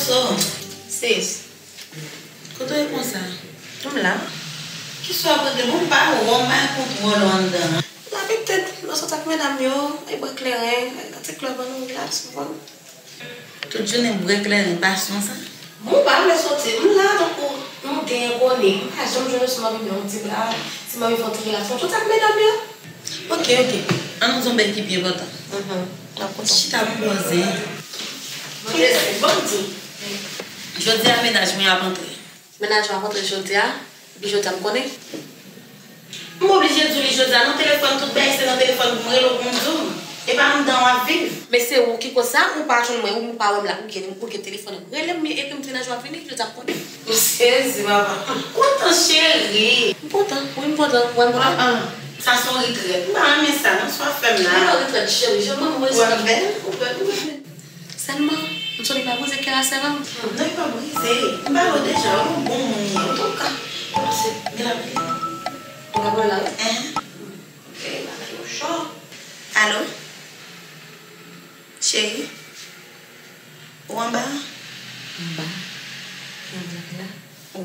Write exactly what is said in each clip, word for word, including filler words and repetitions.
So, sis, kote w ye konsa? M la. Kisa w ap regle? Bon, m pa wè w, m pa gen kontwòl ou anndan an. La petèt, mwen sot ak medam yo, ay bwè kleren, ay nan ti klèb an nou, relax, ou konprann? Tout jounen bwè kleren, pasyon sa? Bon, m pa vle soti, m la tankou yon dènye koni, m pa janm jwenn yon ti m anvi bwè yon ti blag, ti m anvi fè yon ti relax, mwen sot ak medam yo. Ok, ok. Ann nou di yon bagay ki pi enpòtan. Mhm. M ap kontan. Chita pou koze. Mwen plezi, ban m di w. Jodi a, mennaj mwen ap antre. Mennaj ou ap antre jodi a? Epi jodi a m konnen? M oblije di w li jodi a nan telefòn, tout bagay se nan telefòn pou m rele w pou m di w. E pa anndan w ap viv. Men se ou ki konsa, ou pa jwenn mwen, ou pa wè m la, ou gen, ou gen telefòn an. Rele m, ekri m, mennaj ou ap vini, jodi a m konnen. M sezi, papa. Kontan, cheri. M kontan, wi, m kontan. Ou wè m kontan? Ah, ah. Sa se yon ritrèt. M pa renmen sa, non, sa w ap fè m la. Se pa yon ritrèt, cheri. Jan mwen, mwen, ou wè m bèl? Ou bèl, ou bèl. Sèlman, m sonje pa brize kè a, sè pa m. Non, li pa brize. M pale w deja, ou yon bon moun ye. Antouka, ou panse, gen la vini. Ou pa pral la, wi? Hein? Ok, bagay yo cho. Alo? Cheri? Ou anba a? Anba. Anba la.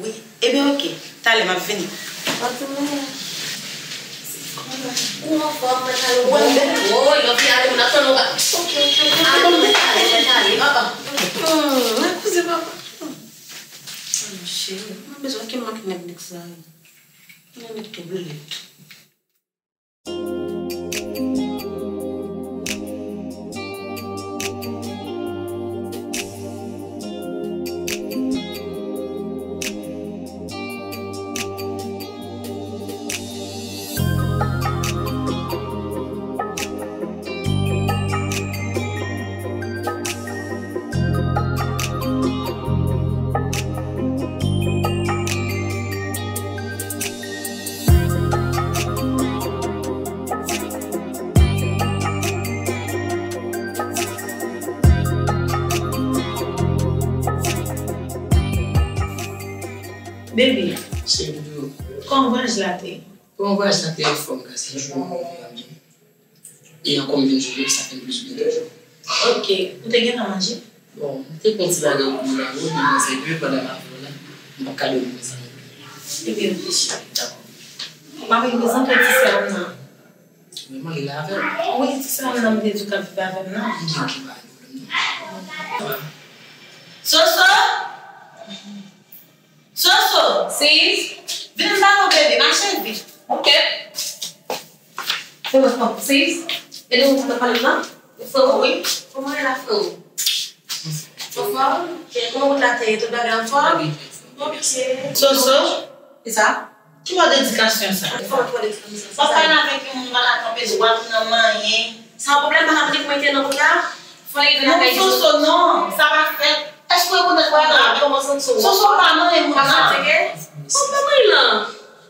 Wi. Ebyen, ok. Talè, m ap vini. Ok, mwen. Ou anfòm, mwen talè. Ou anfòm? Woy, lòt fi ale, moun ap tann ou ba. Ok, ok, ok. Ale, mwen talè, mwen talè, papa. Hmm, mwen koze papa. Hmm. Cheri, mwen bezwen ke m ak nèg nèg sa yo. Mwen met tou blet. Baby, cheri, kòman vwayaj la te? Bon, vwayaj la te anfòm, gras a Dye, mwen vin anfòm. E ankò m vin jwe, sa fè m plis byen toujou. Ok, ou te gentan manje? Bon, m te pran ti bagay pou la, wi, men se ke pandan m avè w la, m p ap ka dòmi konsa non plis. Ebyen, ok, cheri, dakò. M ap vin prezante w ti sè m nan. Wi, m anvi la avè w. Wi, ti sè m nan, m te di w k ap viv avè m nan. Ok, ok, pa gen pwoblèm non. Soso! Soso! Sis! Vin m ba w bebe, mache vit. Ok. Se mwen, frè m. Sis! E de ou t ap pale m nan? Frè ou? Wi. Kòman e la, frè ou? Ou anfòm? Kòman wout la te ye? Tout bagay anfòm? Ok. Soso? Kisa? Ki bò dedikasyon sa? Fò w pale avèk yon moun, ou pa ka kanpe dwat ou nan manyen. Sa yon pwoblèm, pa ka tande kòman l te nan wout la? Fò l rive lakay li. Non, Soso, non, sa pa fèt. Èske w rekonèt wè la? Kòman santi w? Soso, ou pa manyen moun nan. Ou pa manyen lan.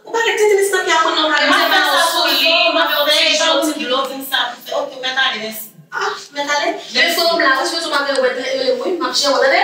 Ou pa gen titinis nan pye a konn nan kare. M ap fè sa sou li, m ap fè yon ti jan, yon ti dlo, di m sa pou fè. Ok, ou mèt ale, mèsi. Ah, mèt ale? Men frè m la, ou sipoze w pa gen wè, rele m wi, m ap jere w, tande?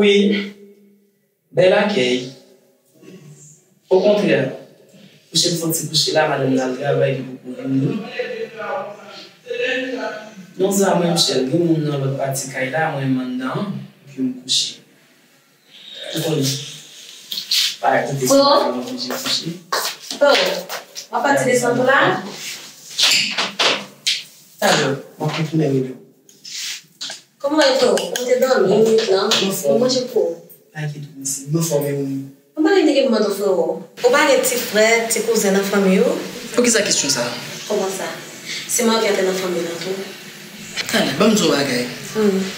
Wi, bèl akèy. Okontrè, kouche m santi kouche la, madanm nan al travay, li poko vini. Non, sa mwen, Michel, gen moun nan lòt pati kay la, mwen m anndan an, epi m kouche. Ou konnen, pa kote se pa mwen oblije kouche. Freo, w ap pati desann tou la? Talè, m ap retounen rele w. Kòman w ye, freo? Ou te dòmi yon minit lan? Mwen fò. Mwen manje pou ou. Pa enkyete w, mèsi. Mwen fò, men ou menm? Mwen pa gen ki mande w, freo. Ou pa gen ti frè, ti kouzen nan fanmi w? Poukisa kesyon sa a? Kòman sa? Si Marvy a te nan fanmi w lan tou? Talè, ban m di w yon bagay. Hmm.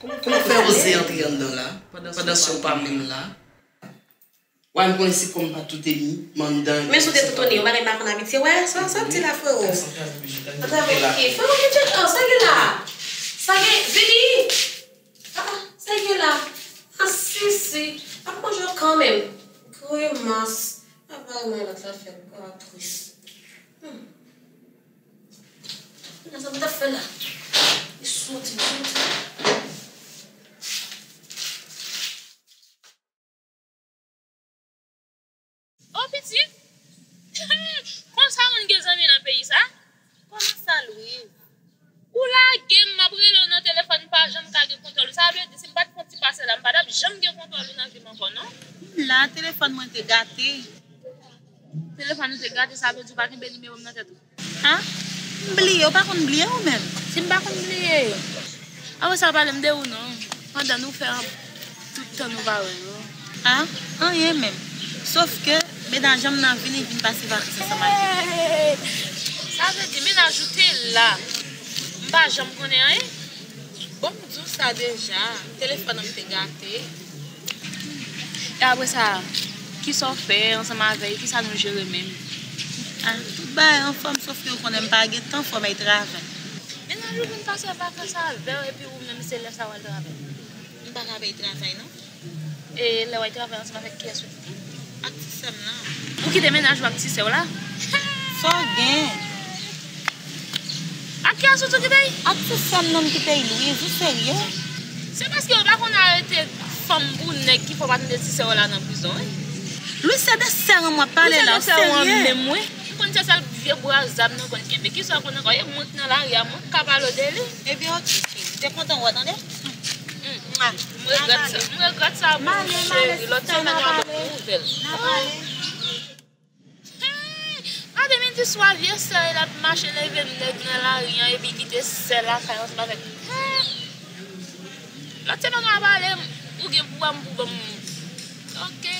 Kòman, kòman w fè oze antre anndan la, pandan, pandan sè w pa menm la? Wa, m konnen se kòm pa tout emi, m anndan. Men si w te toutouni, yon bagay m pa konn abitye wè, sa, sa w ap di la, freo? Atravè ki? Freo, ki tchèt an, sa gen la? Sa gen, vini! Ah, ah, sa gen la? Ah, si, si. Ap manje w kanmenm. Grimas. Apa mwen lòt la fè m, ah, tris. Hmm. Kounya sa m t ap fè la? Li soti, li soti. O pitit, konsa moun gen zanmi nan peyi sa? Kòman sa, Louise? Ou lage m, m ap rele w nan telefòn, m pa janm ka gen kontwòl ou. Sa vle di, si m pa t fè yon ti pase la, m pa t ap janm gen kontwòl ou nan vi m ankò, non. M la, telefòn mwen te gate. Telefòn ou te gate, sa vle di ou pa kenbe nimewo m nan tèt ou? A? M bliye, ou pa konn bliye ou menm? Si m pa konn bliye. Apre sa, pale m de ou non. Pandan nou fè an-, tout tan nou pa wè yo. A? Anyen menm. Sof ke mennaj an m nan vini vin pase vakans ansanm avè m. Sa vle di mennaj ou te la. M pa janm konnen anyen. Bon, m di w sa deja. Telefòn an m te gate. E apre sa, kisa w fè ansanm avè l? Kisa nou jere menm? A, tout bagay anfòm, sof ke w konnen m pa gen tan, fò m al travay. Mennaj ou vin pase vakans avè w, epi ou menm se lè sa w al travay? M pa ka bay travay, non. E lè w al travay ansanm avèk kiyès ou? Ak ti sè m nan. Ou kite mennaj ou ak ti sè w la? Sa w gen? Ak kiyès ou tou kite l? Ak ti sè m nan m kite l, Louise, ou serye? Se paske yo pa konn arete fanm pou nèg ki fè w pa tande ti sè w la nan prizon, wi. Louise, se de sè w an m ap pale la, ou serye? Wi, se de sè w an menm, wi. M konn se sèl vye bra zam nan konn kenbe. Kisa w konn ankò? E mwen k nan lari a, mwen k ka pale w de li. Ebyen, oke, cheri. Te kontan wè w, tande? M regrèt sa. M regrèt sa pou ou, cheri. Lòt semèn, w a ban m nouvèl. Gade, men di swa vye sè l ap mache leve nèg nan lari an epi kite sè lakay ansanm avèk. Lòt semèn w a pale m, ou gen pou wè m pou ban m. Oke.